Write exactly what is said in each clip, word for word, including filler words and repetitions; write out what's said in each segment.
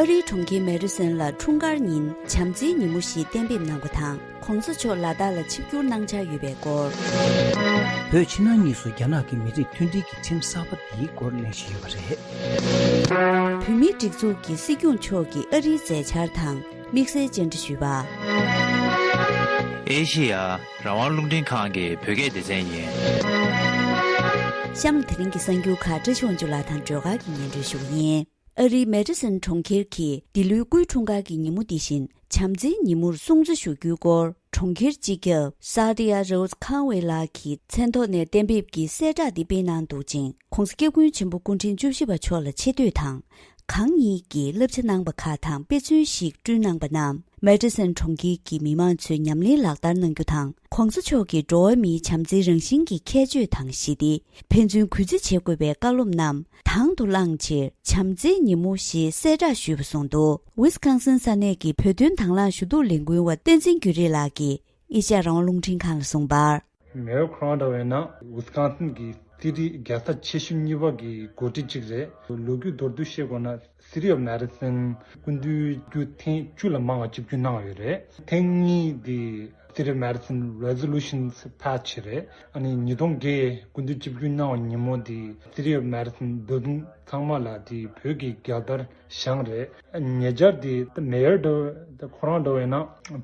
ཨ་རིའི་གྲོང་ཁྱེར་མེ་ཌི་སོན་ལ་འཁྲུངས་སྐར་ཉིན་བྱམས་བརྩེའི་ཉིན་མོ་ཞིག་གཏན་འབེབས་གནང་བ་དང་། ༸གོང་ས་མཆོག་ལ་དྭགས་ལ་ཆིབས་བསྒྱུར་གནང་འཆར་ཡོད་པའི་སྐོར། བོད་ཕྱི་ནང་གཉིས་སུ་རྒྱ་ནག་གི་མི་རིགས་མཐུན་སྒྲིལ་གྱི་ཁྲིམས་གསར་པ་འདིའི་སྐོར་གླེང་བཞིན་ཡོད་པ་རེད། བོད་མིའི་སྒྲིག་འཛུགས་ཀྱི་སྲིད་སྐྱོང་མཆོག་གིས་ཨ་རིའི་མཛད་འཆར་དང་དམིགས་བསལ་བཅར་འདྲི་ཞུས་པ། ཨེ་ཤེ་ཡ་རང་དབང་རླུང་འཕྲིན་ཁང་གི་བོད་སྐད་སྡེ་ཚན་ཡིན། གཤམ་ལ་དེ་རིང་གི་གསར་འགྱུར་ཁག་བཀྲ་ཤིས་དབང་ཕྱུག་ལགས་དང་སྒྲོལ་དཀར་གྱིས་སྙན་སྒྲོན་ཞུ་གི་ཡིན། ཨ་རིའི་མེ་ཌི་སོན་གྲོང་ཁྱེར་གྱིས་འདི་ལོའི་སྐུའི་འཁྲུངས་སྐར་གྱི་ཉིན་མོ་འདི་བཞིན་བྱམས་བརྩེའི་ཉིན་མོར་སྲུང་བརྩི་ཞུ་རྒྱུའི་སྐོར་གྲོང་ཁྱེར་སྤྱི་ཁྱབ་Saadia Rose Conway ལགས་ཀྱི་མཚན་ཐོག་ནས་གཏན་འབེབས་ཀྱི་གསལ་བསྒྲགས་འདི་སྤེལ་གནང་འདུག་ཅིང་། ༸གོང་ས་སྐྱབས་མགོན་ཆེན་པོ་སྐུ་ཕྲེང་བཅུ་བཞི་པ་མཆོག་ལ་ཆེ་བསྟོད་དང་། གང་ཉིད་ཀྱིས་བསླབ་བྱ་གནང་པ་ཁག་དང་དཔེ་མཚོན་ཞིག་བསྐྲུན་གནང་པ་རྣམས་མེ་ཌི་སོན་གྲོང་ཁྱེར་གྱི་མི་མང་ཚོས་ཉམས་ལེན་ལག་བསྟར་གནང་རྒྱུ་དང་། ༸གོང་ས་མཆོག་གིས་འགྲོ་བ་མིའི་བྱམས་བརྩེའི་རང་བཞིན་གྱི་ཁྱད་ཆོས་དང་ཞི་བདེ། ཕན་ཚུན་གུས་བརྩི་བྱེད་དགོས་པའི་བཀའ་སློབ་རྣམས་དང་དུ་བླངས་ཕྱིར་བྱམས་བརྩེའི་ཉིན་མོ་ཞེས་གསལ་བསྒྲགས་ཞུས་པ་གསུངས་འདུག་ཝི་སི་ཀོན་སིན་ས་གནས་ཀྱི་བོད་དོན་དང་བླངས་ཞུ་གཏུག་ལས་འགུལ་བ་བསྟན་འཛིན་འགྱུར་རེ་ལགས་ཀྱིས་ཨེ་ཤ་ཡ་རང་དབང་རླུང་འཕྲིན་ཁང་ལ་གསུངས་པར། མེ་ཡར་ཁོ་རང་འདྲ་བས་ན་ཝི་སི་ཀོན་སིན་གྱི་སི་ཊི་རྒྱལ་ས་ཆེ་ཤོས་གཉིས་པ་གི་འགོ་ཁྲིད་ཅིག་རེད། ལོ་རྒྱུས་མདོར་བསྡུས་བཤད་དགོས་ན། City of Madison སྐུ་མདུན་བརྒྱུད་ཐེངས་བཅུ་ལ་མང་བ་ཆིབས་བསྒྱུར་གནང་བ་ཡོད་རེད། ཐེངས་གཉིས་དེ་City of Madison Resolutions pass བྱས་རེད། ཨ་ནི་ཉིས་སྟོང་བརྒྱད་སྐུ་མདུན་ཆིབས་བསྒྱུར་གནང་བ་ཉིན་མོ་དེ་City of Madison building ཚང་མ་ལ་དེ་བོད་ཀྱི་རྒྱལ་དར་བཞེངས་རེད། ཉེ་ཆར་དེ་མེ་ཡར་འདྲ་ཁོ་རང་འདྲ་བས་ན་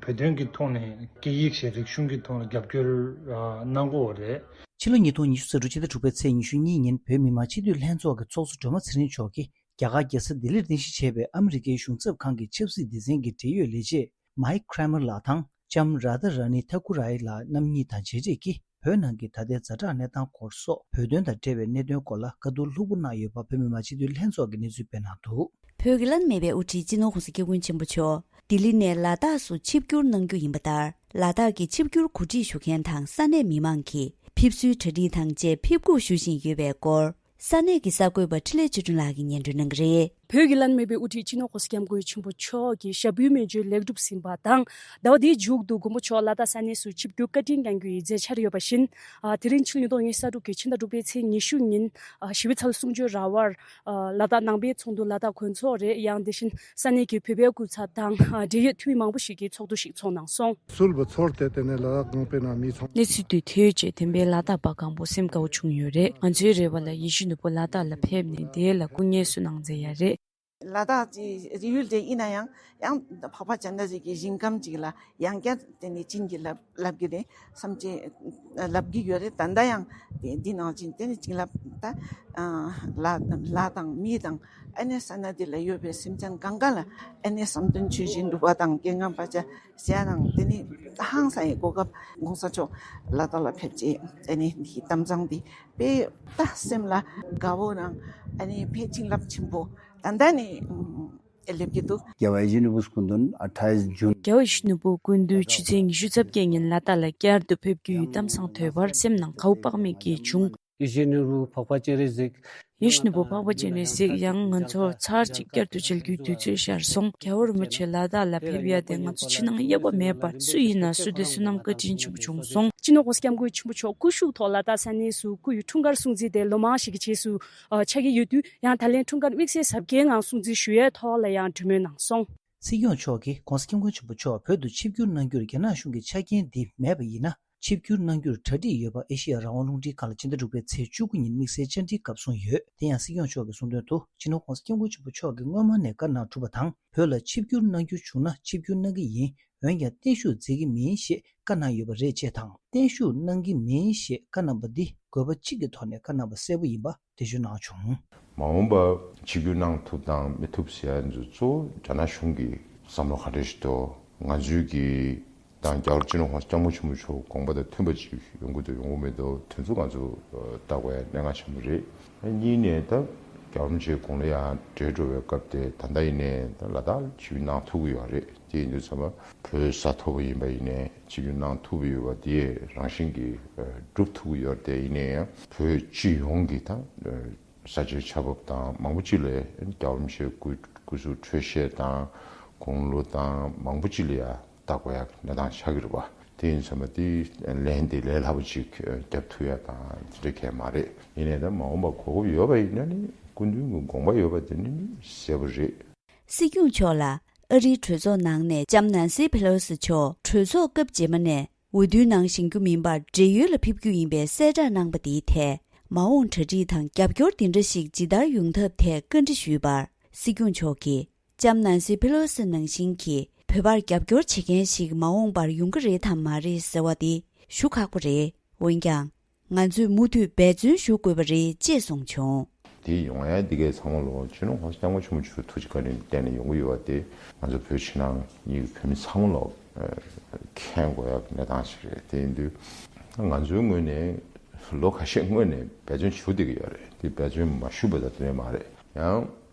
བོད་དོན་གྱི་ཐོག་ནས་སྐད་ཡིག་ཞེས་རིག་གཞུང་གི་ཐོག་ལ་རྒྱབ་སྐྱོར་གནང་གོ་རེད། ཕྱི་ལོ་ཉིས་སྟོང་ཉི་ཤུ་རྩ་དྲུག་ཕྱི་ཟླ་དྲུག་པའི་ཚེས་ཉི་ཤུ་གཉིས་ཉིན་བོད་མི་མང་སྤྱི་འཐུས་ལྷན་ཚོགས་ཀྱི་ཚོགས་གཙོ་སྒྲོལ་མ་ཚེ་རིང་མཆོག་གིས་རྒྱ་གར་རྒྱལ་ས་ལྡི་ལིར་རྟེན་གཞི་བྱས་པའི་ཨ་མི་རི་ཀའི་གཞུང་ཚབ་ཁང་གི་ཆབ་སྲིད་སྡེ་ཚན་གྱི་འབྲེལ་ཡོད་ལས་བྱེད་མའིག་ཁྲེ་མར་ལགས་དང་ལྕམ་རཱ་དྷ་ར་ནི་ཐ་ཀུ་རའི་ལགས་རྣམ་གཉིས་དང་མཇལ་འཕྲད་ཀྱིས་བོད་ནང་གི་ད་ལྟའི་ཛ་དྲག་གནས་སྟངས་སྐོར་སོགས་བོད་དོན་དང་འབྲེལ་བའི་གནད་དོན་སྐོར་ལ་བཀའ་བསྡུར་ལྷུག་པོ་གནང་ཡོད་པ་བོད་མི་མང་སྤྱི་འཐུས་ལྷན་ཚོགས་ཀྱི་གནས་ཚུལ་སྤེལ་གནང་འདུག་བོད་ཀྱི་བླ་ན་མེད་པའི་དབུ་ཁྲིད་སྤྱི་ནོར་༸གོང་ས་༸སྐྱབས་མགོན་ཆེན་པོ་མཆོག་ལྡི་ལི་ནས་ལ་དྭགས་སུ་ཆིབས་བསྒྱུར་གནང་རྒྱུ་ཡིན་པ་ལྟར། ལ་དྭགས་ཀྱི་ཆིབས་བསྒྱུར་གོ་སྒྲིག་ཞུ་མཁན་དང་ས་གནས་མི་མང་གིས་ཕེབས་བསུའི་གྲ་སྒྲིག་དང་བཅས་ཕེབས་སྒུག་ཞུ་བཞིན་ཡོད་པའི་སྐོར། ས་གནས་ཀྱི་གསར་འགོད་པ་འཕྲིན་ལས་ཆོས་སྒྲོན་ལགས་ཀྱིས་སྙན་སྒྲོན་གནང་གི་རེད། བོད་ཀྱི་བླ་ན་མེད་པའི་དབུ་ཁྲིད་སྤྱི་ནོར་༸གོང་ས་༸སྐྱབས་མགོན་ཆེན་པོ་མཆོག་གི་ཞབས་པུས་མཎྜལ་ལེགས་གྲུབ་ཟིན་པ་དང་། ཟླ་བ་འདིའི་མཇུག་ཏུ་མགོན་པོ་མཆོག་ལ་དྭགས་ས་གནས་སུ་ཆིབས་བསྒྱུར་བཀའ་དྲིན་བསྐྱང་རྒྱུ་ཡི་མཛད་འཆར་ཡོད་པ་བཞིན། ཨ། དེ་རིང་ཕྱི་ལོ་ཉིས་སྟོང་ཉི་ཤུ་རྩ་དྲུག་གི་ཕྱི་ཟླ་དྲུག་པའི་ཚེས་ཉི་ཤུ་ཉིན། ཨ། ཞི་བའི་ཚལ་གསུང་ཆོས་ར་བར། ཨ། ལ་དྭགས་ནང་པའི་ཚོགས་འདུ་ལ་དྭགས་གོ་མཚོ་རེད། ཡང་དེ་བཞིན་ས་གནས་ཀྱི་བོད་པའི་སྐུ་ཚབ་དང་། ཨ། འབྲེལ་ཡོད་འཐུས་མི་མང་པོ་ཞིག་གིས་ཚོགས་འདུ་ཞིག་ཚོགས་གནང་སོང་། སུལ་བ་ཚོར་ཏེ་དེ་ནས་ལ་དྭགས་ནང་པའི་ནང་མི་ཚང་། གནས་ཚུལ་དེ་ཐོས་རྗེས་བདེན་པའི་ལ་དྭགས་པ་གང་པོ་སེམས་དགའ་བོ་བྱུང་ཡོད་རེད། ང་ཚོའི་རེ་བ་ལ་ཡིད་བཞིན་ནོར་བུ་ལ་དྭགས་ལ་ཕེབས་ནས་དེ་ལ་སྐུ་ངལ་གསོ་གནང་མཛད་ཡ་རེད། ལ་དྭགས་ཀྱི་རི་ཡུལ་དེ་ཡིན་ན་ཡང་། ཡང་འཕགས་པ་སྤྱན་རས་གཟིགས་ཀྱི་ཞིང་ཁམས་ཅིག་ལ་ཡང་བསྐྱར་དེ་ནས་བྱིན་གྱིས་བརླབས་བརླབས་ཀྱི་རེད་བསམ་གྱི་བརླབས་ཀྱི་ཡོད་རེད། ད་ལྟ་ཡང་དེ་འདི་ནང་བཞིན་དེ་ནས་བྱིན་རླབས་ད་ལ་ལ་དང་མི་དང་ཨ་ནེ་ས་གནས་དེ་ལ་ཡོད་པའི་སེམས་ཅན་གང་ག་ལ་ཨ་ནེ་བསམ་དོན་ཆོས་བཞིན་འགྲུབ་པ་དང་། རྒྱལ་ངང་པ་ཆ་ཟེར་ཡ་དང་། དེ་ནས་ཧང་སང་ཡི་གོ་སྐབས་༸གོང་ས་མཆོག་ལ་དྭགས་ལ་ཕེབས་རྗེས་དེ་ནས་འདིའི་གཏམ་བཟང་འདི་དཔེ་ད་སེམས་ལ་དགའ་བོ་དང་ཨ་ནེ་དཔེ་བྱིན་རླབས་ཆེན་པོ་ད་ལྟ་ནས་སླེབས་ཀྱི་འདུག་རྒྱལ་བ་ཡིད་བཞིན་ནོར་བུ་སྐུ་མདུན་ཨ་ཐའི་ཇུན། རྒྱལ་བ་ཡིད་བཞིན་ནོར་བུ་སྐུ་མདུན་ཕྱི་ཚེས་ཉི་ཤུ་རྩ་བརྒྱད་ཉིན་ལ་དྭགས་ལ་བསྐྱར་དུ་ཕེབས་རྒྱུ་ཡི་གཏམ་བཟང་ཐོས་པར་སེམས་ནང་དགའ་བོ་དཔག་མེད་སྐྱེས་བྱུང་། ཡིད་བཞིན་ནོར་བུ་འཕགས་པ་སྤྱན་རས་གཟིགས། ཡིད་བཞིན་ནོར་བུ་འཕགས་པ་སྤྱན་རས་གཟིགས་ཡང་ང་ཚོར་ཚར་གཅིག་བསྐྱར་དུ་མཇལ་རྒྱུའི་དུས་ཚོད་ཤར་སོང་། རྒྱལ་བ་རིན་པོ་ཆེ་ལ་དྭགས་ལ་ཕེབས་ཡ་དེ་ང་ཚོ་ཕྱི་ནང་གཡས་པ་མེད་པར་སུ་ཡིན་ན་སུ་དེ་བསོད་ནམས་བཀའ་དྲིན་ཆེན་པོ་བྱུང་སོང་། སྤྱི་ནོར་༸གོང་ས་༸སྐྱབས་མགོན་ཆེན་པོ་མཆོག་སྐུ་བཞུགས་ཐོག་ལ་དྭགས་ས་གནས་སུ་སྐུ་ཡི་འཁྲུངས་སྐར་སྲུང་བརྩི་དེ་ལོ་མང་ཞིག་གི་རྗེས་སུ་ཨ་ཆགས་ཀྱི་ཡོད་དུས། ཡང་ད་ལན་འཁྲུངས་སྐར་དམིགས་བསལ་གཟབ་རྒྱས་ངང་སྲུང་བརྩི་ཞུ་ཡའི་ཐོག་ལ་ཡང་གྲོས་མོལ་གནང་སོང་། སྲིད་སྐྱོང་མཆོག་གིས་༸གོང་ས་༸སྐྱབས་མགོན་ཆེན་པོ་མཆོག་བོད་དུ་ཆིབས་བསྒྱུར་གནང་རྒྱུར་རྒྱ་ནག་གཞུང་གི་ཆ་རྐྱེན་འདི་མེད་པ་ཡིན་ན། ཆིབས་བསྒྱུར་གནང་རྒྱུར་གྲ་སྒྲིག་ཡོད་པ་ཨེ་ཤེ་ཡ་རང་དབང་རླུང་འཕྲིན་ཁང་ལ་ཕྱི་ཟླ་དྲུག་པའི་ཚེས་བཅུ་དགུ་ཉིན་དམིགས་བསལ་བཅར་འདྲིའི་སྐབས་གསུངས་ཡོད། དེ་ཡང་སྲིད་སྐྱོང་མཆོག་གིས་གསུངས་དོན་དུ། སྤྱི་ནོར་༸གོང་ས་༸སྐྱབས་མགོན་ཆེན་པོ་མཆོག་གིས་སྔོན་མ་ནས་བཀའ་གནང་གྲུབ་པ་དང་། བོད་ལ་ཆིབས་བསྒྱུར་གནང་རྒྱུ་བྱུང་ན་ཆིབས་བསྒྱུར་གནང་གི་ཡིན། འོན་ཀྱང་བརྟན་བཞུགས་མཛད་ཀྱི་མིན་ཞེས་བཀའ་གནང་ཡོད་པ་རེད་ཅེས་དང་། བརྟན་བཞུགས་གནང་གི་མིན་ཞེས་བཀའ་གནང་པ་འདི་དགོས་པ་གཅིག་གི་ཐོག་ནས་བཀའ་གནང་པ་གསལ་པོ་ཡིན་པ་འགྲེལ་བརྗོད་གནང་བྱུང་། མ་འོངས་པ་ཆིབས་བསྒྱུར་གནང་ཐུབ་དང་མི་ཐུབ་ཟེར་ཡ་ཚོ་གཙོ་བོ་རྒྱ་ནག་གཞུང་གི་བསམ་བློ་ག་འདྲ་ཞིག་འདུག་ང་ཚོའི་གི་དང་རྒྱལ་བ་སྤྱི་ནོར་༸གོང་ས་༸སྐྱབས་མགོན་ཆེན་པོ་མཆོག་དགོངས་པ་དང་མཐུན་པ་ཅིག་ཡོང་གི་འདུག་ཡོང་གི་མི་འདུག་དེ་ཚོ་ང་ཚོ་ལྟ་དགོས་ཡ་གནད་འགག་ཆེན་པོ་རེད། གཉིས་ནས་ད་རྒྱལ་བ་རིན་པོ་ཆེ་དགུང་ལོ་ཡང་བགྲེས་འགྲོ་བའི་སྐབས་དེ། ད་ལྟ་ཡིན་ནའི་ད་ལ་དྭགས་ལ་ཆིབས་བསྒྱུར་གནང་ཐུབ་ཀྱི་ཡོད་རེད། དེ་ཡིན་དུས་ཙམ་པ་བོད་ས་མཐོ་པོ་ཡིན་པ་ཡིན་ནའི་ཆིབས་བསྒྱུར་གནང་ཐུབ་ཀྱི་ཡོད་པ་དེ་རང་བཞིན་གྱིས་སྒྲུབ་ཐུབ་ཀྱི་ཡོད་རེད། དེ་ཡིན་ནའི་ཡང་བོད་སྤྱི་ཡོངས་ཀྱི་ད་ས་ཆའི་ཆགས་བབ་དང་མང་པོ་ཅིག་ལ་རྒྱལ་བ་རིན་པོ་ཆེའི་སྐུ་སྐུ་གཟུགས་འཕྲོད་བཞེས་དང་དགུང་ལོ་དང་མང་པོ་ཅིག་ལ་ཡ་ལྟ་དགོས་ཡ་གནས་སྟངས་ཆགས་ཀྱི་རེད་པ། དེ་ཡིན་ཙམ་པ་དེ་ལན་དེ་ལས་སླ་པོ་ཅིག་རྒྱབ་ཐུབ་ཡ་དང་དེ་འདྲ་གང་ཡང་མ་རེད། ཡིན་ནའི་ད་མ་འོངས་པ་གོ་སྐབས་ཡོད་པ་ཡིན་ན་ནི་སྐུ་མདུན་གྱི་དགོངས་པ་ཡོད་པ་དེ་ནི་གསལ་པོ་རེད། སྲིད་སྐྱོང་མཆོག་ལ་ཨ་རིའི་གྲོས་ཚོགས་ནང་ནས་ལྕམ་ནན་སི་ཕེ་ལོ་སི་མཆོག་གྲོས་ཚོགས་སྐབས་རྗེས་མ་ནས་འོས་བསྡུའི་ནང་བཞེངས་རྒྱུ་མིན་པར་བགྲེས་ཡོལ་ལ་ཕེབས་རྒྱུ་ཡིན་པའི་གསལ་བསྒྲགས་གནང་པ་དེའི་ཐད། མ་འོངས་གྲ་སྒྲིག་དང་རྒྱབ་སྐྱོར་འདི་འདྲ་ཞིག་ཇི་ལྟར་ཡོང་ཐབས་ཐད་བཀའ་འདྲི་ཞུས་པར། སྲིད་སྐྱོང་མཆོག་གིས། ལྕམ་ནན་སི་ཕེ་ལོ་སི་ནང་བཞིན་གྱི་བོད་པར་རྒྱབ་སྐྱོར་བྱེད་མཁན་ཞིག་མ་འོངས་པར་ཡོང་གི་རེད་དམ་མ་རེད་ཟེར་བ་དེ་ཞུ་ཁག་པོ་རེད། འོན་ཀྱང་། ང་ཚོས་མུ་མཐུད་འབད་བརྩོན་ཞུ་དགོས་པ་རེད་ཅེས་གསུངས་བྱུང་། དེ་ཡོང་ཡ་འདི་གའི་ཚང་མ་ལོ་སྤྱི་ནོར་༸གོང་ས་༸སྐྱབས་མགོན་ཆེན་པོ་མཆོག་ཐུགས་རྗེ་བཀའ་དྲིན་བརྟེན་ནས་ཡོང་གི་ཡོད་པ་དེ། ང་ཚོ་བོད་ཕྱི་ནང་གཉིས་ཀྱི་བོད་མི་ཚང་མ་ལོ་མཁྱེན་དགོས་ཡ་གི་གནས་སྟངས་ཤིག་རེད། དེ་ཡིན་དུས་ང་ཚོའི་ངོས་ནས་ལོ་ཁ་ཤས་སྔོན་ནས་འབད་བརྩོན་ཞུ་བསྡད་ཀྱི་ཡོད་རེད། དེ་འབད་བརྩོན་མ་ཞུས་པ་དང་དེ་འདྲ་མ་རེད། ཡང་།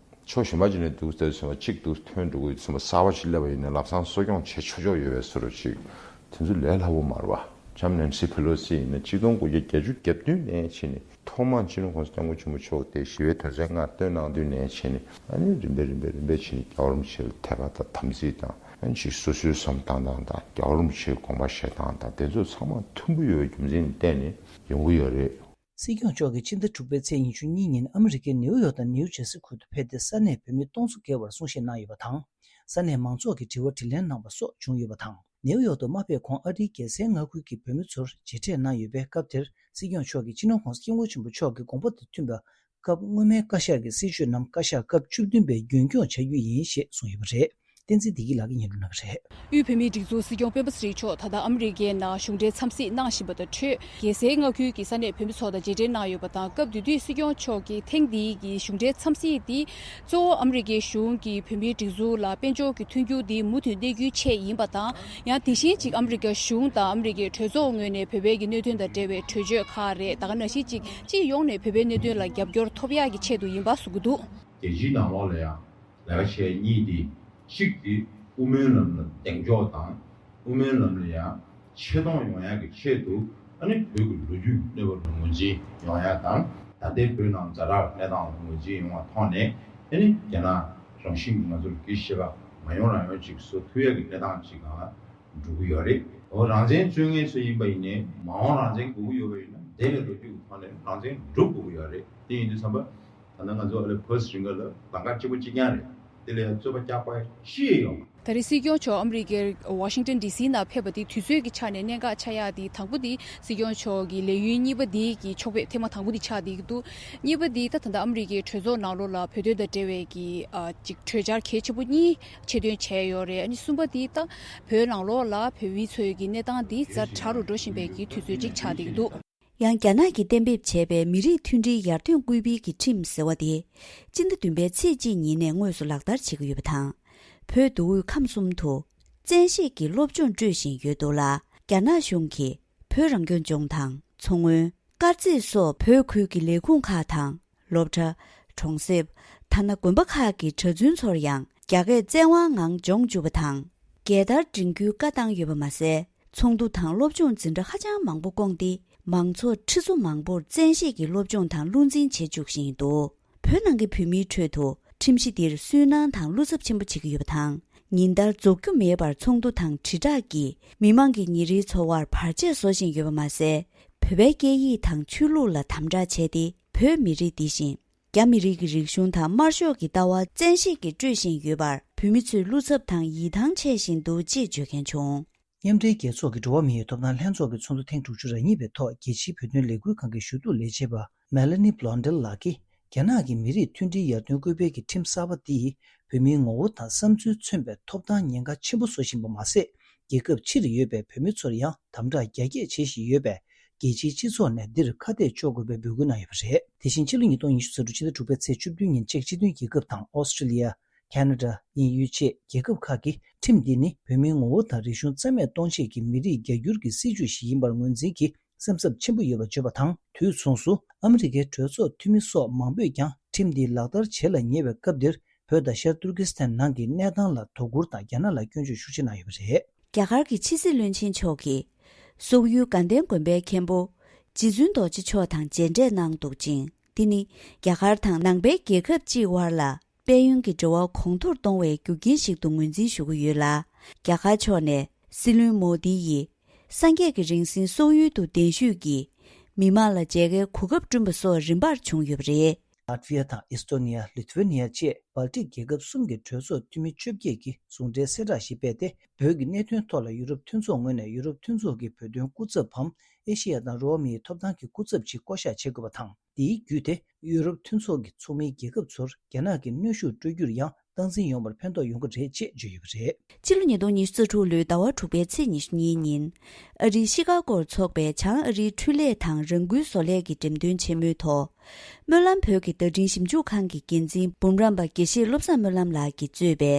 ཕྱོགས་གཞན་པ་ཅིག་ནས་འདུག་ལྟ་ཚུལ་མ་གཅིག་འདུག་ཐོན་འགྲོ་གི་ཡོད་ཚུལ་མ་གསར་པ་ཞིག་སླེབས་པ་ཡིན་ན་ལམ་སང་གསོ་སྐྱོང་བྱེད་ཆོག་ཆོག་ཡོད་པའི་བཟོ་འདྲ་ཅིག་དེ་ཚོ་ལས་སླ་པོ་མ་རེད་བ། ལྕམ་ནན་སི་ཕེ་ལོ་སི་ཡིན་ན་ཆིག་སྟོང་དགུ་བརྒྱ་བརྒྱད་ཅུ་གྱ་བདུན་ནས་བྱས་ནས་ཐོག་མར་སྤྱི་ནོར་༸གོང་ས་༸སྐྱབས་མགོན་ཆེན་པོ་མཆོག་དེ་ཞི་བའི་དོན་ཚན་ལྔ་བཏོན་གནང་དུས་ནས་བྱས་ནས་ཨ་ནི་རིམ་པས་རིམ་པས་རིམ་པས་བྱས་ནས་རྒྱལ་བ་རིན་པོ་ཆེ་ལ་དད་པ་དང་དམ་ཚིག་དང་ཨ་ནི་ཅིག་སོ་སོའི་བསམ་སྟངས་དང་དང་རྒྱལ་བ་རིན་པོ་ཆེའི་དགོངས་པ་བཞེས་སྟངས་དང་དེ་ཚོ་ཚང་མ་མཐུན་པོ་ཡོད་པའི་རྒྱུ་མཚན་ལ་བརྟེན་ནས་ཡོང་གི་ཡོད་རེད། སྲིད་སྐྱོང་མཆོག་གིས་ཕྱི་ཟླ་དྲུག་པའི་ཚེས་ཉི་ཤུ་གཉིས་ཉིན་ཨ་མི་རི་ཀའི་ནེའུ་ཡོག་དང་ནེའུ་ཇར་སི་ཁུལ་དུ་ཕེབས་ཏེ་ས་གནས་བོད་མི་སྟོང་ཚོ་བརྒལ་བར་གསུང་བཤད་གནང་ཡོད་པ་དང་། ས་གནས་མང་ཚོགས་ཀྱིས་དྲི་བ་དྲིས་ལན་གནང་བ་སོགས་བྱུང་ཡོད་པ་དང་། ནེའུ་ཡོག་ཏུ་མ་ཕེབས་གོང་ཨ་རིའི་རྒྱལ་སའི་མངའ་ཁུལ་གྱི་བོད་མི་ཚོར་མཇལ་འཕྲད་གནང་ཡོད་པས། སྐབས་དེར་སྲིད་སྐྱོང་མཆོག་གིས་སྤྱི་ནོར་༸གོང་ས་༸སྐྱབས་མགོན་ཆེན་པོ་མཆོག་གི་དགོངས་པ་དང་མཐུན་པའི་སྐབས་སྔོན་མའི་བཀའ་ཤག་གི་སྲིད་བྱུས་རྣམས་བཀའ་ཤག་སྐབས་བཅུ་བདུན་པས་རྒྱུན་སྐྱོང་བྱ་རྒྱུ་ཡིན་ཞེས་གསུངས་ཡོད་པ་རེད། བསྟན་འཛིན་བདེ་སྐྱིད་ལགས་ཀྱིས་སྙན་སྒྲོན་གནང་གི་རེད། དབུས་བོད་མིའི་སྒྲིག་འཛུགས་སྲིད་སྐྱོང་སྤེན་པ་ཚེ་རིང་མཆོག་ད་ལྟ་ཨ་མི་རི་ཀའི་ནང་གཞུང་འབྲེལ་འཚམས་གཟིགས་གནང་བཞིན་པ་དང་འཕྲོས། རྒྱལ་སའི་མངའ་ཁུལ་གྱི་ས་གནས་བོད་མི་ཚོ་དང་མཇལ་འཕྲད་གནང་ཡོད་པ་དང་། སྐབས་དེ་དུས་སྲིད་སྐྱོང་མཆོག་གིས་ཐེངས་འདིའི་གི་གཞུང་འབྲེལ་འཚམས་གཟིགས་འདི་གཙོ་བོ་ཨ་མི་རི་ཀའི་གཞུང་གིས་བོད་མིའི་སྒྲིག་འཛུགས་ལ་དཔལ་འབྱོར་གྱི་མཐུན་འགྱུར་འདི་མུ་མཐུད་གནས་རྒྱུའི་ཆེད་ཡིན་པ་དང་། ཡང་དེ་བཞིན་ཅིག་ཨ་མི་རི་ཀའི་གཞུང་དང་ཨ་མི་རི་ཀའི་གྲོས་ཚོགས་ངོས་ནས་བོད་པའི་གི་གནད་དོན་དང་འབྲེལ་བའི་གྲོས་ཆོད་ཁག་རེད། ད་ག་ནང་བཞིན་ཅིག་སྤྱི་ཡོངས་ནས་བོད་པའི་གནད་དོན་ལ་རྒྱབ་སྐྱོར་ཐོབ་ཡག་གི་ཆེད་དུ་ཡིན་པ་གསུང་གི་འདུག་རྒྱལ་སྤྱིའི་ནང་ལོགས་ལ་ཡང་། ལས་ཀ་བྱེད་མཁན་གཉིས་དེ། གཅིག་དེ་དབུ་མའི་ལམ་ལ་གདེང་འཇོག་དང་། དབུ་མའི་ལམ་ལ་ཡང་ཆེ་མཐོང་ཡོང་ཡག་གི་ཆེད་དུ། ཨ་ནི་བོད་ཀྱི་ལོ་རྒྱུས་གནས་བབ་ལ་ངོས་འཛིན་ཡོང་ཡག་དང་། ད་ལྟའི་བོད་ནང་ཛ་དྲག་གནས་སྟངས་ལ་ངོས་འཛིན་ཡོང་བ་ཐོག་ནས། ཨ་ནི་རྒྱ་ནག་རང་བཞིན་གྱིས་ང་ཚོར་གུས་ཞབས་མ་ཡོང་རང་ཡོང་ཅིག་བཟོ་ཐུབ་ཡག་གི་གནས་སྟངས་ཅིག་ག་འགྲོ་གི་ཡོད་རེད། འོ་རང་བཙན་རྩོད་མཁན་ཚོ་ཡིན་པ་ཡིན་ནའི་མ་འོངས་རང་བཙན་དགོས་ཀྱི་ཡོད་པ་ཡིན་ན་དེ་ལས་ལོ་རྒྱུས་ཀྱི་ཐོག་ནས་རང་བཙན་སྒྲུབ་དགོས་ཀྱི་ཡོད་རེད། དེ་ཡིན་དུས་ཙམ་པ། ད་ནང་ང་ཚོ་ཨ་ལེ་ཕོ་སི་རིང་ག་ལ་ལམ་ཁ་གཅིག་པ་གཅིག་རྐྱང་རེད། དེ་ལ་ཡང་རྩོད་པ་རྒྱག་པ་ཅི་ཡང་ཡོང་། ད་རེས་སྲིད་སྐྱོང་མཆོག་ཨ་མི་རི་ཀའི་ཝ་ཤིང་ཏན་ཌི་སི་ནང་ཕེབས་པ་དེ་དུས་ཚོད་ཀྱི་ཆ་ནས་གནད་འགག་ཆགས་ཡག་དེ་དང་པོ་དེ་སྲིད་སྐྱོང་མཆོག་གི་ལས་ཡུན་གཉིས་པ་དེ་གི་ཕྱོགས་ཕེབས་ཐེངས་མ་དང་པོ་དེ་ཆགས་བསྡད་ཀྱི་འདུག་གཉིས་པ་དེ་ད་ད་ལྟ་ཨ་མི་རི་ཀའི་གྲོས་ཚོགས་ནང་ལོགས་ལ་བོད་དོན་དང་འབྲེལ་བའི་གི་ཨ་ཅིག་གྲོས་འཆར་གལ་ཆེན་པོ་གཉིས་ཆེད་འདོན་བྱས་ཡོད་རེད། ཨ་ནི་གསུམ་པ་དེ་ད་བོད་ནང་ལོགས་ལ་བོད་མི་ཚོའི་གི་གནས་སྟངས་དེ་ཛ་དྲག་རུ་འགྲོ་བཞིན་པའི་གི་དུས་ཚོད་ཅིག་ཆགས་བསྡད་ཀྱི་འདུག་ཡང་རྒྱ་ནག་གིས་གཏན་འབེབས་བྱས་པའི་མི་རིགས་མཐུན་སྒྲིལ་ཡར་ཐོན་སྐུལ་སྤེལ་གྱི་ཁྲིམས་ཟེར་བ་དེ། སྤྱི་ཟླ་བདུན་པའི་ཚེས་གཅིག་ཉིན་ནས་དངོས་སུ་ལག་བསྟར་བྱེད་ཀྱི་ཡོད་པ་དང་། བོད་མདོ་དབུས་ཁམས་གསུམ་དུ་བཙན་ཤེད་ཀྱིས་སློབ་སྦྱོང་སྤྲོད་བཞིན་ཡོད་འདུག་ལ། རྒྱ་ནག་གཞུང་གིས་བོད་རང་སྐྱོང་ལྗོངས་དང་མཚོ་སྔོན། དཀར་མཛེས་སོགས་བོད་ཁུལ་གྱི་ལས་ཁུངས་ཁག་དང་། སློབ་གྲྭ། གྲོང་གསེབ། ཐ་ན་དགོན་པ་ཁག་གི་གྲྭ་བཙུན་ཚོར་ཡང་རྒྱ་སྐད་བཙན་དབང་ངང་སྦྱོང་བཅུག་པ་དང་། རྒྱལ་དར་སྒྲེང་རྒྱུའི་བཀའ་བཏང་ཡོད་པ་མ་ཟད། ཚོགས་འདུ་དང་སློབ་སྦྱོང་འཛིན་གྲྭ་ཧ་ཅང་མང་པོ་བསྐོངས་ཏེ། མང་ཚོགས་ཁྲི་ཚོ་མང་པོར་བཙན་ཤེད་ཀྱིས་སློབ་སྦྱོང་དང་བློ་འཛིན་བྱེད་བཅུག་བཞིན་འདུག་བོད་ནང་གི་བོད་མིའི་ཁྲོད་དུ་ཁྲིམས་གཞི་འདིར་སུན་སྣང་དང་བློ་འཚབ་ཆེན་པོ་བྱེད་ཀྱི་ཡོད་པ་དང་། ཉིན་ལྟར་རྫོགས་རྒྱུ་མེད་པར་ཚོགས་འདུ་དང་དྲིལ་བསྒྲགས་ཀྱིས་མི་མང་གི་ཉིན་རེའི་འཚོ་བར་བར་ཆད་བཟོ་བཞིན་ཡོད་པ་མ་ཟད། བོད་པའི་སྐད་ཡིག་དང་ཆོས་ལུགས་ལ་དམ་དྲག་བྱས་ཏེ། བོད་མི་རིགས་འདི་བཞིན། རྒྱ་མི་རིགས་ཀྱི་རིག་གཞུང་དང་དམར་ཤོག་གི་ལྟ་བ་བཙན་ཤེད་ཀྱིས་སྤྲོད་བཞིན་ཡོད་པར། བོད་མི་ཚོས་བློ་འཚབ་དང་ཡིད་ཐང་ཆད་བཞིན་འདུག་ཅེས་བརྗོད་མཁན་བྱུང་། མཉམ་འབྲེལ་རྒྱལ་ཚོགས་ཀྱི་འགྲོ་བ་མིའི་ཐོབ་ཐང་ལྷན་ཚོགས་ཀྱི་ཚོགས་འདུ་ཐེངས་དྲུག་ཅུ་རེ་གཉིས་པའི་ཐོག་རྒྱལ་སྤྱིའི་བོད་དོན་ལས་འགུལ་ཁང་གི་ཞུ་གཏུག་ལས་བྱེད་པ་Melanie Blondell ལགས་ཀྱིས། རྒྱ་ནག་གི་མི་རིགས་མཐུན་སྒྲིལ་ཡར་ཐོན་སྐུལ་སྤེལ་གྱི་ཁྲིམས་གསར་པ་འདིས་བོད་མིའི་ངོ་བོ་དང་བསམ་ཚུལ་མཚོན་པའི་ཐོབ་ཐང་ཉེན་ཁ་ཆེན་པོ་བཟོ་བཞིན་པ་མ་ཟད། རྒྱལ་ཁབ་ཕྱིར་ཡོད་པའི་བོད་མི་ཚོར་ཡང་དམ་དྲག་རྒྱ་སྐྱེད་བྱེད་བཞིན་ཡོད་པས། རྒྱལ་སྤྱིའི་སྤྱི་ཚོགས་ནས་འདིར་ཁ་གཏད་གཅོག་དགོས་པའི་འབོད་སྐུལ་གནང་ཡོད་པ་རེད། དེ་བཞིན་ཕྱི་ལོ་ཉིས་སྟོང་ཉི་ཤུ་རྩ་དྲུག་ཕྱི་ཟླ་དྲུག་པའི་ཚེས་བཅུ་བདུན་ཉིན་ཅེཀ་སྤྱི་མཐུན་རྒྱལ་ཁབ་དང་ཨོ་སི་ཀྲི་ལི་ཡ། ཁ་ན་ཌ། དབྱིན་ཡུལ་བཅས་རྒྱལ་ཁབ་ཁག་གིས་ཁྲིམས་འདི་ནི་བོད་མིའི་ངོ་བོ་དང་རིག་གཞུང་རྩ་མེད་གཏོང་ཆེད་ཀྱི་མི་རིགས་རྒྱ་སྒྱུར་གྱི་སྲིད་བྱུས་ཤིག་ཡིན་པར་ངོས་འཛིན་གྱིས་སེམས་འཚབ་ཆེན་པོ་ཡོད་པ་བརྗོད་པ་དང་། དུས་མཚུངས་སུ་ཨ་མི་རི་ཀའི་གྲོས་ཚོགས་འཐུས་མི་སོགས་མང་པོས་ཀྱང་ཁྲིམས་འདི་ལག་བསྟར་བྱེད་ལ་ཉེ་བའི་སྐབས་འདིར། བོད་དང་ཤར་ཏུར་ཀི་སི་ཐན་ནང་གི་གནས་སྟངས་ལ་དོ་ཁུར་དང་རྒྱ་ནག་ལ་སྐྱོན་བརྗོད་ཤུགས་ཆེ་གནང་ཡོད་པ་རེད། རྒྱ་གར་གྱི་ཕྱི་སྲིད་བློན་ཆེན་མཆོག་གིས་སོག་ཡུལ་དགའ་ལྡན་དགོན་པའི་མཁན་པོ་རྗེ་བཙུན་རྡོ་རྗེ་མཆོག་དང་མཇལ་འཕྲད་གནང་འདུག་ཅིང་། འདི་ནི་རྒྱ་གར་དང་ནང་པའི་རྒྱལ་ཁབ་སྤྱིའི་དབར་ལ་དཔལ་ཡོན་གྱི་འབྲེལ་བ་གོང་མཐོར་གཏོང་བའི་རྒྱུ་རྐྱེན་ཞིག་ཏུ་ངོས་འཛིན་ཞུ་གི་ཡོད་ལ། རྒྱ་གར་ཕྱོགས་ནས་སྲིད་བློན་མོ་དི་ཡིས་སངས་རྒྱས་ཀྱི་རིང་བསྲེལ་སོག་ཡུལ་དུ་གདན་ཞུས་ཀྱིས་མི་མང་ལ་མཇལ་ཁའི་གོ་སྐབས་བསྐྲུན་པ་སོགས་རིམ་པར་བྱུང་ཡོད་པ་རེད། ལ་ཏི་ཝི་ཡ་དང་ཨེས་ཏོ་ནི་ཡ། ལི་ཐུ་ཝེ་ནི་ཡ་བཅས་སྦལ་ཏིག་རྒྱལ་ཁབ་གསུམ་གྱི་གྲོས་ཚོགས་འཐུས་མི་བཅོ་བརྒྱད་ཀྱིས་ཟུང་འབྲེལ་གསལ་བསྒྲགས་ཤིག་སྤེལ་ཏེ། བོད་ཀྱི་གནད་དོན་ཐོག་ལ་ཡུ་རོབ་མཐུན་ཚོགས་ངོས་ནས་ཡུ་རོབ་མཐུན་ཚོགས་ཀྱི་བོད་དོན་སྐུ་ཚབ་བམ། ཨེ་ཤེ་ཡ་དང་རོ་ཨ་མིའི་ཐོབ་ཐང་གི་སྐུ་ཚབ་ཅིག་བསྐོ་གཞག་བྱེད་དགོས་པ་དང་། འདིའི་བརྒྱུད་དེ་ཡུ་རོབ་མཐུན་ཚོགས་ཀྱི་ཚོགས་མིའི་རྒྱལ་ཁབ་ཚོར་རྒྱ་ནག་གི་གནོན་ཤུགས་སྤྲོད་རྒྱུར་ཡང་སྟངས་འཛིན་ཡོང་བར་ཕན་ཐོགས་ཡོང་གི་རེད་ཅེས་བརྗོད་ཡོད་པ་རེད། སྤྱི་ལོ་ཉིས་སྟོང་ཉི་ཤུ་རྩ་དྲུག་ལོའི་ཟླ་བ་དྲུག་པའི་ཚེས་ཉི་ཤུ་གཉིས་ཉིན། ཨ་རིའི་ཤི་ཀ་གོར་འཚོགས་པའི་བྱང་ཨ་རིའི་འཕྲུལ་ལས་དང་རང་འགུལ་བཟོ་ལས་ཀྱི་འགྲེམས་སྟོན་ཆེན་མོའི་ཐོག་སྨོན་ལམ་བོད་ཀྱི་བརྡ་འཕྲིན་ཞིབ་འཇུག་ཁང་གི་འགན་འཛིན་འབུམ་རམས་པ་དགེ་བཤེས་བློ་བཟང་སྨོན་ལམ་ལགས་ཀྱིས་གཙོས་པའི་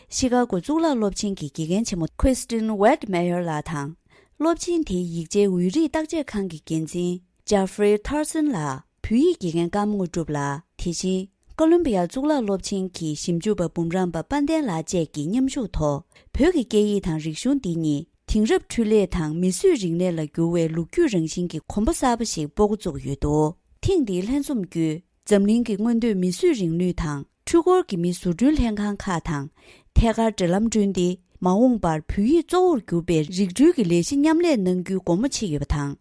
ཤི་ཀ་གོ་གཙུག་ལག་སློབ་ཆེན་གྱི་དགེ་རྒན་ཆེན་མོ་Kristen Wedmeyer ལགས་དང་། སློབ་ཆེན་དེའི་ཡིག་ཆའི་འོས་རིགས་བརྟག་དཔྱད་ཁང་གི་འགན་འཛིན་Jeffrey Turson ལགས། བོད་ཡིག་དགེ་རྒན་ཀརྨ་དངོས་གྲུབ་ལགས། དེ་བཞིན་ཀོ་ལོམ་བི་ཡ་གཙུག་ལག་སློབ་ཆེན་གྱི་ཞིབ་འཇུག་པ་འབུམ་རམས་པ་དཔལ་ལྡན་ལགས་བཅས་ཀྱིས་མཉམ་ཞུགས་ཐོག་བོད་ཀྱི་སྐད་ཡིག་དང་རིག་གཞུང་འདི་ཉིད་དེང་རབས་འཕྲུལ་ལས་དང་མིས་བཟོས་རིག་གནས་ལ་བསྒྱུར་བའི་ལོ་རྒྱུས་རང་བཞིན་གྱི་གོམ་པ་གསར་པ་ཞིག་སྤོ་འགོ་བཙུགས་ཡོད་འདུག་ཐེངས་འདིའི་ལྷན་འཛོམས་བརྒྱུད་འཛམ་གླིང་གི་མངོན་འདོད་མིས་བཟོས་རིག་ནུས་དང་། འཕྲུལ་འཁོར་གྱི་མིའི་བཟོ་སྐྲུན་ལྷན་ཁང་ཁག་དང་། ཐད་ཀར་འབྲེལ་ལམ་བསྐྲུན་ཏེ། མ་འོངས་པར་བོད་ཡིག་གཙོ་བོར་གྱུར་པའི་རིག་འཕྲུལ་གྱི་ལས་གཞི་མཉམ་ལས་གནང་རྒྱུའི་དགོངས་པ་བཞེས་ཡོད་པ་དང་།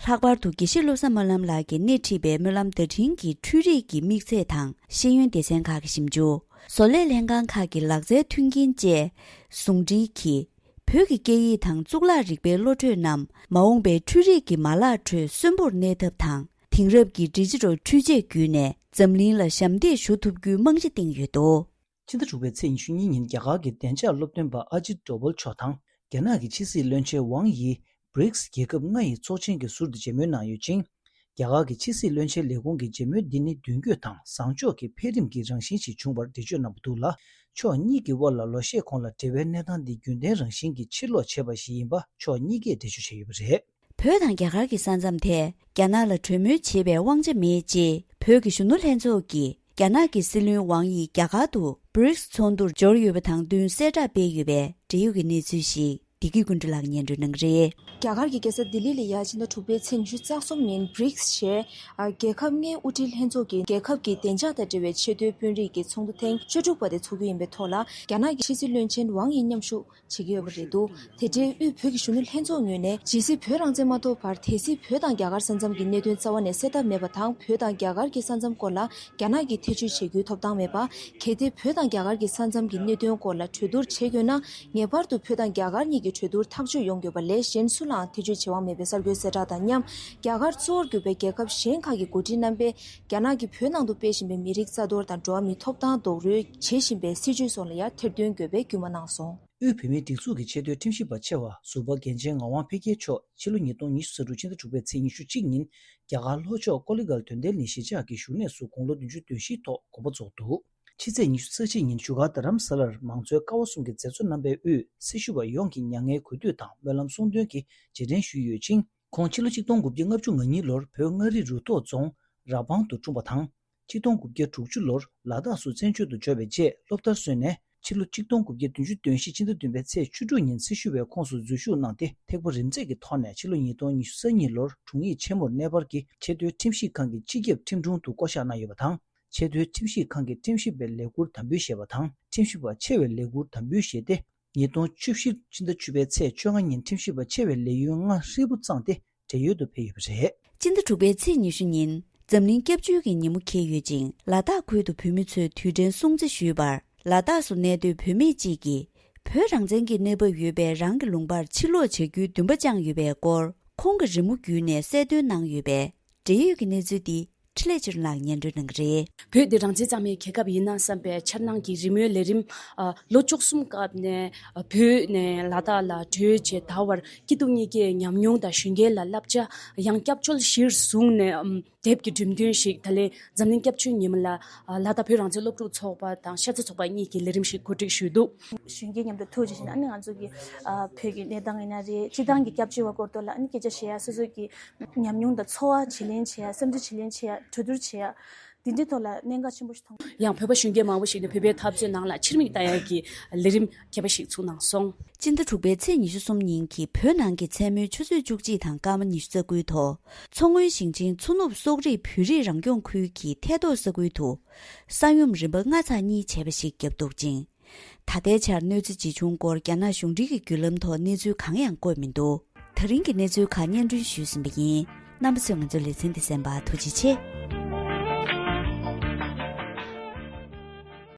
ལྷག་པར་དུ་དགེ་བཤེས་བློ་བཟང་སྨོན་ལམ་ལགས་ཀྱིས་སྣེ་ཁྲིད་པའི་སྨོན་ལམ་བརྡ་འཕྲིན་གྱི་འཕྲུལ་རིག་གི་དམིགས་ཚད་དང་ཤེས་ཡོན་སྡེ་ཚན་ཁག་གི་ཞིབ་འཇུག་བཟོ་ལས་ལྷན་ཁང་ཁག་གི་ལག་རྩལ་མཐུན་རྐྱེན་བཅས་ཟུང་འབྲེལ་གྱིས། བོད་ཀྱི་སྐད་ཡིག་དང་གཙུག་ལག་རིག་པའི་བློ་གྲོས་རྣམས་མ་འོངས་པའི་འཕྲུལ་རིག་གི་མ་ལག་ཁྲོད་གསོན་པོར་གནས་ཐབས་དང་། དེང་རབས་ཀྱི་ཌི་ཇི་ཊལ་འཕྲུལ་ཆས་བརྒྱུད་ནས་འཛམ་གླིང་ལ་ཞབས་འདེགས་ཞུ་ཐུབ་རྒྱུའི་རྨང་གཞི་བཏིང་ཡོད་འདུག་ཕྱི་ཟླ་དྲུག་པའི་ཚེས་ཉི་ཤུ་གཉིས་ཉིན་རྒྱ་གར་གྱི་བདེ་འཇགས་སློབ་སྟོན་པ་ཨ་ཇིད་ཌོ་བལ་མཆོག་དང་རྒྱ་ནག་གི་ཕྱི་སྲིད་བློན་ཆེན་ཝང་ཡི། བྷི་རིགས་རྒྱལ་ཁབ་ལྔ་ཡི་ཚོགས་ཆེན་གྱི་ཟུར་དུ་མཇལ་མོལ་གནང་ཡོད་ཅིང་། རྒྱ་གར་གྱི་ཕྱི་སྲིད་བློན་ཆེན་ལས་ཁུངས་ཀྱི་མཇལ་མོལ་འདི་ནི་མདུན་སྐྱོད་དང་བཟང་ཕྱོགས་ཀྱི་འཕེལ་རིམ་གྱི་རང་བཞིན་ཞིག་བྱུང་བར་འགྲེལ་བརྗོད་གནང་བ་འདུག་ལ། ཕྱོགས་གཉིས་ཀྱི་དབར་ལ་ལོ་ཤས་གོང་ལ་འབྲེལ་བའི་གནས་སྟངས་འདི་རྒྱུན་ལྡན་རང་བཞིན་གྱིས་ཕྱིར་ལོག་བྱས་པ་ཞིག་ཡིན་པ་ཕྱོགས་གཉིས་ཀས་འགྲེལ་བརྗོད་བྱས་ཡོད་པ་རེད། བོད་དང་རྒྱ་གར་གྱི་ས་མཚམས་ཐད་རྒྱ་ནག་ལ་གྲོས་མོལ་བྱེད་པའི་དབང་ཆ་མེད་ཅེས་བོད་ཀྱི་གཞོན་ནུ་ལྷན་ཚོགས་ཀྱིས་རྒྱ་ནག་གི་སྲིད་བློན་ཝང་ཡི་རྒྱ་གར་དུ་བྷི་རིགས་ཚོགས་འདུར་འབྱོར་ཡོད་པ་དང་བསྟུན་གསལ་བསྒྲགས་སྤེལ་ཡོད་པའི་འབྲེལ་ཡོད་ཀྱི་གནས་ཚུལ་ཞིག་བདེ་སྐྱིད་ཀུན་གྲོལ་ལགས་སྙན་སྒྲོན་གནང་གི་རེད། རྒྱ་གར་གྱི་རྒྱལ་ས་ལྡི་ལི་ལ་ཡ་ཕྱི་ཟླ་དྲུག་པའི་ཚེས་ཉི་ཤུ་རྩ་གསུམ་ཉིན་བྷི་རིགས་ཞེས་རྒྱལ་ཁབ་ལྔའི་དབུ་ཁྲིད་ལྷན་ཚོགས་ཀྱི་རྒྱལ་ཁབ་ཀྱི་བདེ་འཇགས་དང་འབྲེལ་བའི་ཆེས་མཐོའི་དཔོན་རིགས་ཀྱི་ཚོགས་འདུ་ཐེངས་བཅུ་དྲུག་པ་དེ་འཚོགས་རྒྱུ་ཡིན་པའི་ཐོག་ལ། རྒྱ་ནག་གི་ཕྱི་སྲིད་བློན་ཆེན་ཝང་ཡི་མཉམ་ཞུགས་བྱེད་ཀྱི་ཡོད་པ་རེད་འདུག་དེ་འབྲེལ་དབུས་བོད་ཀྱི་གཞོན་ནུ་ལྷན་ཚོགས་ངོས་ནས་ཇི་སྲིད་བོད་རང་བཙན་མ་ཐོབ་བར་དེ་སྲིད་བོད་དང་རྒྱ་གར་ས་མཚམས་ཀྱི་གནད་དོན་རྩ་བ་ནས་སེལ་ཐབས་མེད་པ་དང་། བོད་དང་རྒྱ་གར་གྱི་ས་མཚམས་སྐོར་ལ་རྒྱ་ནག་གིས་ཐེ་བྱུས་བྱེད་རྒྱུའི་ཐོབ་ཐང་མེད་པ། གལ་ཏེ་བོད་དང་རྒྱ་གར་གྱི་ས་མཚམས་ཀྱི་གནད་དོན་སྐོར་ལ་གྲོས་བསྡུར་བྱེད་དགོས་ན། ངེས་པར་དུ་བོད་དང་རྒྱ་གར་གཉིས་ཀྱི་གྲོས་བསྡུར་ཐག་གཅོད་ཡོང་དགོས་པ་ལས་གཞན་སུ་ལའང་ཐེ་བྱུས་བྱེད་དབང་མེད་པའི་གསར་འགོད་གསལ་བསྒྲགས་དང་མཉམ། རྒྱ་གར་གཙོ་བོར་གྱུར་པའི་རྒྱལ་ཁབ་གཞན་ཁག་གི་འགོ་ཁྲིད་རྣམ་པས་རྒྱ་ནག་གིས་བོད་ནང་དུ་སྤེལ་བཞིན་པའི་མི་རིགས་རྩ་གཏོར་དང་འགྲོ་བ་མིའི་ཐོབ་ཐང་རྡོག་རོལ་བྱེད་བཞིན་པའི་སྲིད་བྱུས་སོགས་ལ་ཡང་ཐེར་འདོན་དགོས་པའི་སྐུལ་མ་གནང་སོང་། དབུས་བོད་མིའི་སྒྲིག་འཛུགས་ཀྱི་ཆེས་མཐོའི་ཁྲིམས་ཞིབ་པ་ཆེ་བ་ཟུར་པ་རྒན་ཆེན་ངག་དབང་འཕེལ་རྒྱས་མཆོག་ཕྱི་ལོ་ཉིས་སྟོང་ཉི་ཤུ་རྩ་དྲུག་ཕྱི་ཟླ་དྲུག་པའི་ཚེས་ཉི་ཤུ་གཅིག་ཉིན་རྒྱ་གར་ལྷོ་ཕྱོགས་ཀོ་ལི་གྷལ་དོན་ལྡན་གླིང་གཞིས་ཆགས་ཀྱི་བཞུགས་གནས་སུ་དགུང་ལོ་བདུན་ཅུ་དོན་བཞིའི་ཐོག་དགོངས་པ་རྫོགས་འདུག་ཕྱི་ཚེས་ཉི་ཤུ་རྩ་གཅིག་ཉིན་བཞུགས་སྒར་རྡ་རམ་ས་ལར་མང་གཙོའི་ཀ་བ་གསུམ་གྱི་མཛད་གཙོ་རྣམ་པས་དབུས་སྲི་ཞུ་བ་ཡོངས་ཀྱི་མྱ་ངན་གུས་འདུད་དང་སྨོན་ལམ་གསུང་འདོན་གྱི་རྗེས་དྲན་ཞུས་ཡོད་ཅིང་། ཁོང་ཕྱི་ལོ་གཅིག་སྟོང་དགུ་བརྒྱ་ལྔ་བཅུ་ང་གཉིས་ལོར་བོད་མངའ་རིས་རུ་ཐོག་རྫོང་ར་བང་དུ་འཁྲུངས་པ་དང་། གཅིག་སྟོང་དགུ་བརྒྱ་དྲུག་ཅུ་ལོར་ལ་དྭགས་སུ་བཙན་བྱོལ་དུ་འབྱོར་བའི་རྗེས་སློབ་མཐར་སོན་ནས་ཕྱི་ལོ་གཅིག་སྟོང་དགུ་བརྒྱ་བདུན་ཅུ་དོན་བཞི་ཕྱི་ཟླ་བདུན་པའི་ཚེས་བཅུ་དྲུག་ཉིན་སྲི་ཞུ་བའི་ཁོངས་སུ་འཛུལ་ཞུགས་གནང་སྟེ་ཐེག་པ་རིམ་འཛེགས་ཀྱི་ཐོག་ནས་ཕྱི་ལོ་ཉིས་སྟོང་ཉི་ཤུ་རྩ་གཉིས་ལོར་དྲུང་ཡིག་ཆེན་མོར་གནས་སྤར་གྱིས་ཆེས་མཐོའི་ཁྲིམས་ཞིབ་ཁང་གི་སྤྱི་ཁྱབ་ཁྲིམས་དྲུང་དུ་བསྐོ་གཞག་གནང་ཡོད་པ་དང་། ཆེས་མཐོའི་ཁྲིམས་ཞིབ་ཁང་གི་ཁྲིམས་ཞིབ་པའི་ལས་ཁུར་དམ་འབུལ་བཞེས་པ་དང་ཁྲིམས་ཞིབ་པ་ཆེ་བའི་ལས་ཁུར་དམ་འབུལ་བཞེས་ཏེ། ཉིས་སྟོང་བཅུ་བཞི་ཕྱི་ཟླ་བཅུ་པའི་ཚེས་བཅོ་ལྔ་ཉིན་ཁྲིམས་ཞིབ་པ་ཆེ་བའི་ལས་ཡུན་ལྔ་ཧྲིལ་པོ་བརྩམས་ཏེ་བགྲེས་ཡོལ་དུ་ཕེབས་ཡོད་པ་རེད། སྤྱི་ཟླ་དྲུག་པའི་ཚེས་ཉི་ཤུ་ཉིན་འཛམ་གླིང་སྐྱབས་བཅོལ་གྱི་ཉིན་མོ་འཁེལ་ཡོད་ཅིང་། ལ་དྭགས་ཁུལ་དུ་བོད་མི་ཚོས་དུས་དྲན་སྲུང་བརྩི་ཞུས་པར། ལ་དྭགས་སུ་གནས་སྡོད་བོད་མི་གཅིག་གིས་བོད་རང་བཙན་གྱི་གནས་བབ་ཡོད་པའི་རང་གི་ལུང་པར་ཕྱིར་ལོག་བྱ་རྒྱུའི་འདུན་པ་བཅངས་ཡོད་པའི་སྐོར་ཁོང་གི་རི་མོ་བརྒྱུད་ནས་གསལ་སྟོན་གནང་ཡོད་པས། འབྲེལ་ཡོད་ཀྱི་གནས་ཚུལ་འདི་འཕྲིན་ལས་ཆོས་སྒྲོན་ལགས་སྙན་སྒྲོན་གནང་གི་རེད། བོད་འདི་རང་བཙན་གཙང་མའི་རྒྱལ་ཁབ་ཡིན་ན་བསམ་པའི་འཆར་སྣང་གི་རི་མོའི་ལས་རིམ། ཨ། ལོ་བཅུ་གསུམ་སྐབས་ནས། ཨ། བོད་ནས་ལ་དྭགས་ལ་བྲོས་བྱས་ད་བར་སྐྱིད་སྡུག་གཉིས་ཀའི་ཉམས་མྱོང་དང་གཞོན་སྐྱེས་ལ་བསླབ་བྱ་ཡང་སྐྱབས་བཅོལ་གཞིར་བཟུང་ནས། ཨམ། དེབ་ཀྱི་འགྲེམས་སྟོན་ཞིག་ད་ལན་འཛམ་གླིང་སྐྱབས་བཅོལ་ཉིན་མོ་ལ། ཨ། ལ་དྭགས་བོད་རང་བཙན་སློབ་ཕྲུག་ཚོགས་པ་དང་ཤ་ཚ་ཚོགས་པ་གཉིས་ཀྱིས་ལས་རིམ་ཞིག་གོ་སྒྲིག་ཞུས་འདུག་གཞོན་སྐྱེས་མཉམ་དུ་ཐུག་བྱས་ནས་ཨ་ནི་ང་ཚོ་གི། ཨ། བོད་ཀྱི་གནས་སྟངས་ཡིན་ན་རེད། སྤྱི་བཏང་གི་སྐྱབས་བཅོལ་བ་སྐོར་ཐོག་ལ་ཨ་ནི་སྐད་ཆ་བཤད་ཡ། སོ་སོ་གི་ཉམས་མྱོང་དང་ཚོར་བ་བརྗེ་ལེན་བྱེད་ཡ། བསམ་ཚུལ་བརྗེ་ལེན་བྱེད་ཡ། གྲོས་བསྡུར་བྱེད་ཡ། དེ་འདྲའི་ཐོག་ལ་གནད་འགག་ཆེན་པོ་ཞིག་མཐོང་། ཡང་བོད་པ་གཞོན་སྐྱེས་མང་པོ་ཞིག་ནས་བོད་པའི་འཐབ་རྩོད་ནང་ལ་ཕྱིར་མིག་ལྟ་ཡ་གི་ལས་རིམ་རྒྱས་པ་ཞིག་ཚུགས་གནང་སོང་། སྤྱི་ཟླ་དྲུག་པའི་ཚེས་ཉི་ཤུ་གསུམ་ཉིན་གྱི་བོད་ནང་གི་མཚན་མོའི་ཆུ་ཚོད་བཅུ་གཅིག་དང་སྐར་མ་ཉི་ཤུ་རྩ་དགུའི་ཐོག་མཚོ་སྔོན་ཞིང་ཆེན་མཚོ་ནུབ་སོག་རིགས་བོད་རིགས་རང་སྐྱོང་ཁུལ་གྱི་ཐད་གཏོགས་ས་ཁུལ་དུ་ས་ཡོམ་རིམ་པ་ལྔ་ཚེག་གཉིས་བྱས་པ་ཞིག་བརྒྱབ་འདུག་ཅིང་། ད་ལྟའི་ཆར་གནོད་འཚེ་ཇི་བྱུང་སྐོར་རྒྱ་ནག་གཞུང་འབྲེལ་གྱི་བརྒྱུད་ལམ་ཐོག་གནས་ཚུལ་གང་ཡང་བཀོད་མི་འདུག་ད་རིང་གི་གནས་ཚུལ་ཁག་སྙན་སྒྲོན་ཞུས་ཟིན་པ་ཡིན། རྣམ་པ་ཚོས་ང་ཚོའི་ལེ་ཚན་འདི་གསན་པར་ཐུགས་རྗེ་ཆེ།